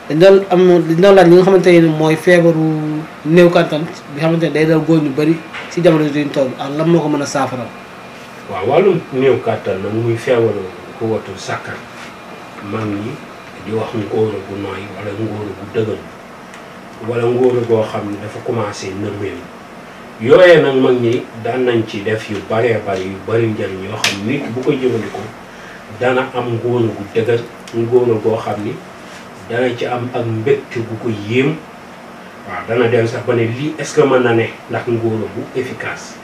dañ doon laaj li nga xamante ne mooy feebaru néew kattan bi xamante ne day dal góor ñu bëri si jamono ji ñu toll ak lan moo ko mën a saafara. waaw wàllum néew kattan nag muy feebaru ku watu sakar mag ñi di wax ngóora gu nooy wala ngóora gu dëgër wala ngóora goo xam ne dafa commencé nërmeel yooyee nag mag ñi daan nañ ci def yu bëree bëri yu bëri njëriñ yoo xam nit bu ko jëfandikoo dana am ngóora gu dëgër ngóora goo xam ni dana ci am ak mbégte bu ko yéem waaw dana dem sax ba ne lii est-ce que mën na ne ndax ngóora bu efficace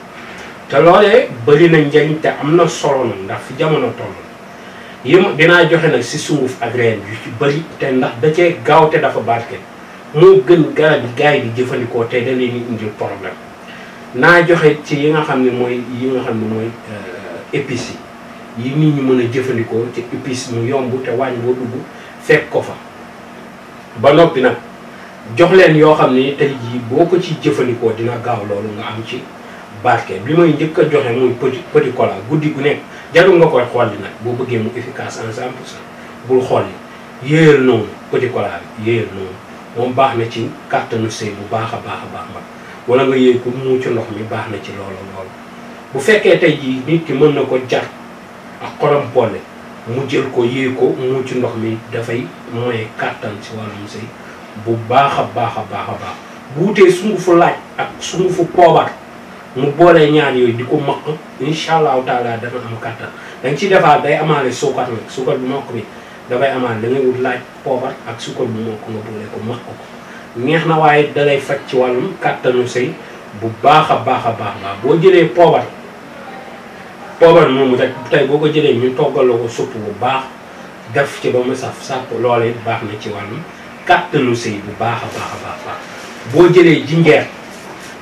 te loolee bëri na njëriñ te am na solo nag ndax fi jamono toll yéen dinaa joxe nag si sunguf ak reen yu ci bëri te ndax da cee gaaw te dafa barke moo gën garab yi gars yi di jëfandikoo te da leen di indil problème naa joxe ci yi nga xam ne mooy épices yi nit ñi mën a jëfandikoo te épices mu yomb te wàññ boo dugg fekk ko fa ba noppi nag jox leen yoo xam ne tey jii boo ko ci jëfandikoo dina gaaw loolu nga am ci barke bi may njëkk a joxe muy petit cola guddi gu nekk jarul nga koy xolli nag boo bëggee mu efficace en 100% bul xolli yéeyal noonu petit cola bi yéeyal noonu moom baax na ci kàttanu sëy bu baax a baax wala nga yéey ko mu ci ndox mi baax na ci loolu bu fekkee tey jii nit ki mën na ko jar ak xorom polle mu jël ko yéey ko mu ci ndox mi dafay moye kàttan ci wàllum sëy bu baax a baax bu wutee sungufu laaj ak sungufu poobar mu boolee ñaar yooyu di ko maq incha allahu taala dana am kàttan danga ci defaat day amaale suukar nag suukar bu mokk bi dafay amaale da ngay wut laaj poobar ak suukar bu mokk nga boole ko maq ko neex na waaye dalay faj ci wàllum kàttanu sëy bu baax a baax boo jëlee poobar moomu rek tey boo ko jëlee ñu toggaloo ko supp bu baax def ci ba mu saf sàpp loolee baax na ci wàllum kàttanu sëy bu baax a baax boo jëlee jinjeer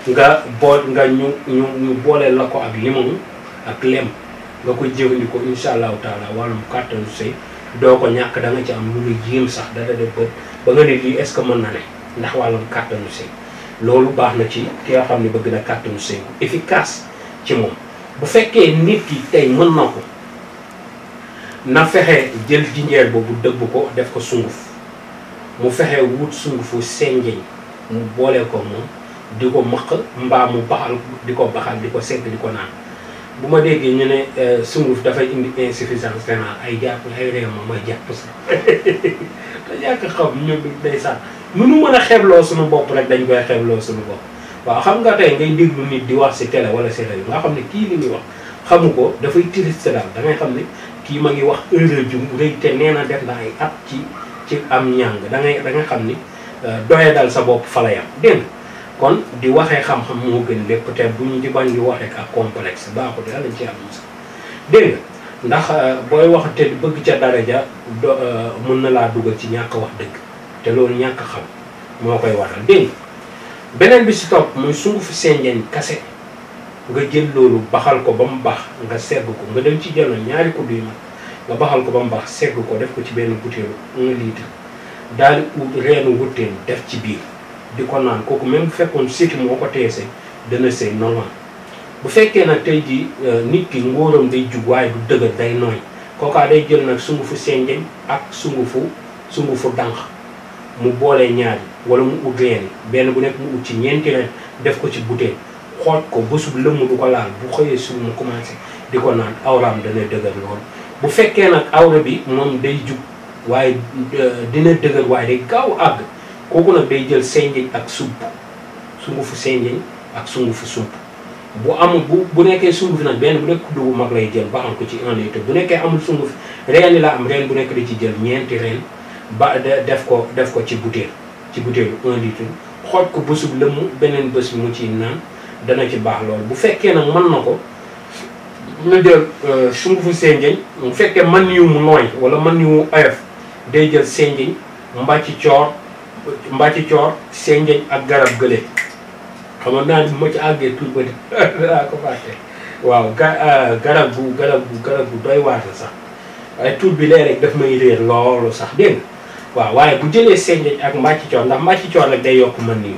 ñu boole la ko ak limon ak lem nga koy jëfandikoo incha allahu taala wàllum kàttanu sëy doo ko ñàkk da nga ci am lu lu jéem sax dara def ba nga ne lii est-ce que mën na ne ndax wàllum kàttanu sëy loolu baax na ci ki nga xam ne bëgg na kàttanu sëy bu efficace ci moom bu fekkee nit ki tey mën na ko na fexe jël jinjeer boobu dëbb ko def ko sunguf mu fexe wut sungufu senjeñ mu boole ko moom di ko maq mbaa mu baxal di ko segg di ko naan bu ma déggee ñu ne sunguf dafay indi insuffisance rénale ay jàpp ay réew ma may jàpp sax te ñàkk xam ñun day sax nu mën a xebloo suñu bopp rek dañ koy xebloo suñu bopp waaw xam nga tey ngay déglu nit di wax si télé wala si rajo nga xam ne kii li muy wax xamu ko dafay triste daal da ngay xam ne kii ma ngi wax erreur ju rëy te nee na def na ay at ci am ñàng da nga xam ni doye dal sa bopp fa la yam dégg kon di waxee xam-xam moo gën lépp te bu ñu di bañ di waxee ak complexe baaxul yàlla lañ ci am sax dégg nga ndax booy wax te bëgg ca daraja mën na laa dugal ci ñàkk wax dëgg te loolu ñàkk xam moo koy waral dégg beneen bi si topp muy sungufu senjeñ kase nga jël loolu baxal ko ba mu baax nga segg ko nga dem ci jël ñaari kudd yu mag nga baxal ko ba mu baax segg ko def ko ci benn butéelu 1 litre daal di ut reenu wutteen def ci biir di ko naan kooku même bu fekkoon siti moo ko teese dana sëy normal bu fekkee nag tey ji nit ki ngóoram day jug waaye du dëgër day nooy kookaa day jël nag sungufu senjeñ ak sungufu dànq mu boolee ñaari wala mu ut reen benn bu nekk mu ut ci ñeenti reen def ko ci butéel xooj ko bésub lëmm du ko laal bu xëyee suuf mu commencé di ko naan awraam dana dëgër loolu bu fekkee nag awra bi moom day jug waaye dina dëgër waaye day gaaw àgg kooku nag day jël senjeñ ak sungufu senjeñ ak sungufu sump bu amul bu nekkee sunguf nag benn bu nekk kuddu bu mag lay jël baxal ko ci 1 litre bu nekkee amul sunguf reen yi la am reen bu nekk di ci jël ñeenti reen ba def ko ci butéelu 1 litre xooj ko bésub lëmm beneen bés bi mu ciy naan dana ci baax loolu bu fekkee nag mën na ko na jël sungufu senjeñ bu fekkee man yu mu nooy wala man yu mu oyof day jël senjeñ mbàcci coor senjeñ ak garab gële xam naa ni bu ma ci àggee tur ba daa ko fàtte waaw garab bu doy waar la sax waaye tur bi léeg-léeg daf may réer loolu sax dégg nga waaw waaye bu jëlee senjeñ ak mbàcci coor ndax mbàcci coor rek day yokk man nii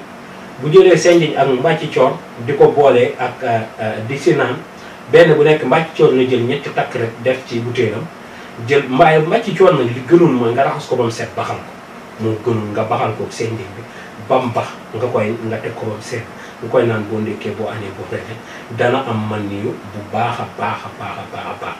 bu jëlee senjeñ ak mbàcci coor di ko boolee ak di si naan benn bu nekk mbàcci coor na jël ñetti takk rek def ci butéelam jël mbàcci coor nag li gënoon mooy nga raxas ko ba mu set baxal ko moo gënul nga baxal ko seen ndéem bi bam bax nga teg ko bam seen nga koy naan boo ndekkee boo añee boo reere dana am man niyu bu baax a baax a baax a baax a baax